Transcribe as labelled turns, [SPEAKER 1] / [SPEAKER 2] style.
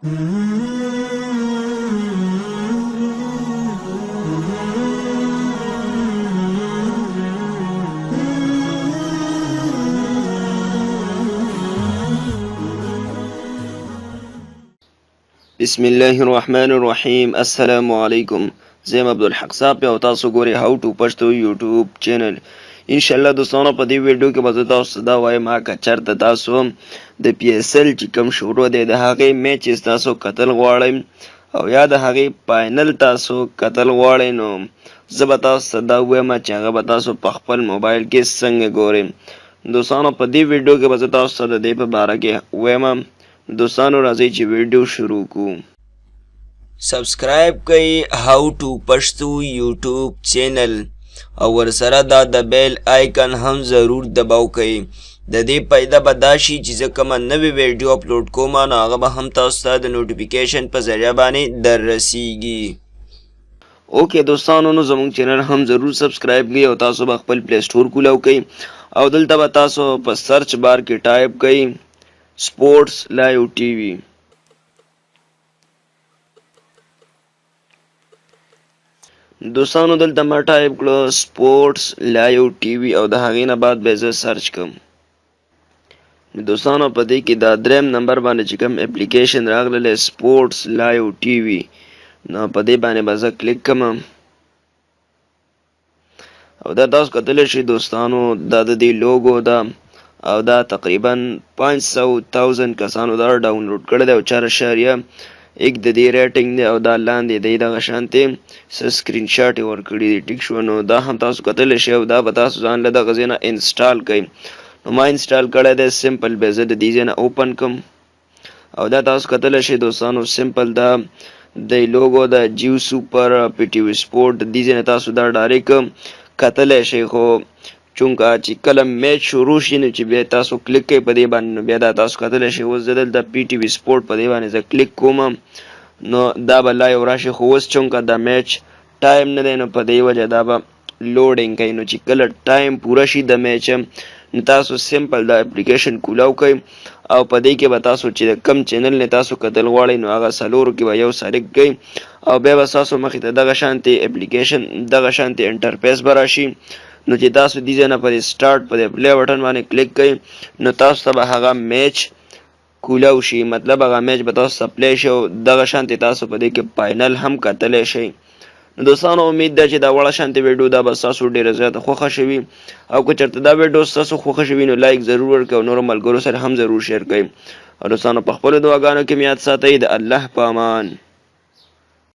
[SPEAKER 1] بسم الله الرحمن الرحیم. السلام علیکم، زه یم عبدالحق صاحب او تاسو ګورئ هاو ټو پښتو یوټیوب چینل. ان شاء الله دوستانو، په دې ویډیو کې به زه تاسو ته دا وایم که چېرته تاسو د پي ایس ایل چې کوم شروع دی د هغې میچز تاسو کتل غواړئ او یا د هغې فاینل تاسو کتل غواړئ، نو زه به تاسو ته دا ووایم چې هغه به تاسو په خپل موبایل کې څنګه ګورئ. دوستانو، په دې ویډیو کې به زه تاسو ته د دې په باره کې وایم. دوستانو، راځئ چې ویډیو شروع کړو.
[SPEAKER 2] سبسکرایب کړئ هاو ټو پښتو یوټیوب چینل او ورسره دا د بیل آیکن هم ضرور دباو کړئ. د دې پیدا به دا شي چې زه کومه نوې ویډیو اپلوډ کوم نو هغه به هم تاسو ته د نوټیفیکیشن په ذریعه باندې در رسیږي.
[SPEAKER 1] اوکې دوستانو، نو زموږ چینل هم ضرور سبسکرایب کړئ او تاسو به خپل پلی سټور کولاو کړئ او دلته به تاسو په سرچ بار کې ټایپ کړئ سپورټس لایو ټي وي. دوستانو، دلته ما ټایپ کړو سپورټس لایو ټي وي او د هغې نه بعد به زه سرچ کوم. دوستانو، په دې کې دا دریم نمبر باندې چې کوم اپلیکیشن راغلی سپورټس لایو ټي وي، نو په دې باندې به زه کلیک کوم او دا تاسو کتلی شئ دوستانو، دا د دې لوګو ده او دا تقریبا 500,000 کسانو دا ډاونلوډ کړی دی او 4.1 د دې ریټینګ دی او دا لاندې دی دغه شانتې څه سکرین شاټ یې ورکړي دي. ټیک شو؟ نو دا هم تاسو کتلی شئ او دا به تاسو ځان له دغه ځای نه انسټال کړئ. نو ما انسټال کړی دی. سمپل به زه د دې ځای نه اوپن کړم او دا تاسو کتلی شئ دوستانو، سمپل دا د لوګو د جیو سوپر، پی ټي وي سپورټ، د دې ځای نه تاسو دا ډایرک کتلی شئ. خو چونکه چې کله میچ شروع شي نو چې بیا تاسو کلیک کوئ په دې باندې نو بیا دا تاسو کتلی شئ. اوس زه دلته پی ټي وي سپورټ په دې باندې زه کلیک کوم نو دا به لایو راشي، خو اوس چونکه دا میچ ټایم نه دی نو په دې وجه دا به لوډینګ کوي. نو چې کله ټایم پوره شي د میچ نو تاسو سمپل دا اپلیکیشن کولاو کوئ او په دې کې به تاسو چې د کم چینل نه تاسو کتل غواړئ نو هغه څلورو کې به یو سلیکټ کړئ او بیا به ستاسو مخې ته دغه شانتې اپلیکیشن، دغه شانتې انټرفیس به راشي. نو چې تاسو دې ځای نه په دې سټارټ، په دې پلی بټن باندې کلیک کړئ نو تاسو ته به هغه میچ کولاو شي، مطلب هغه میچ به تاسو ته پلی شي او دغه شانتې تاسو په دې کې فاینل هم کتلی شئ. نو دوستانو، امید ده چې دا وړه شانتې ویډیو دا به ستاسو ډېره زیاته خوښه شوي او که چېرته دا ویډیو ستاسو خوښه شوي نو لایک ضرور ورکړئ او نورو ملګرو سره هم ضرور شیر کړئ. او دوستانو، په خپلو دعاګانو کې مې یاد ساتئ. د الله په امان.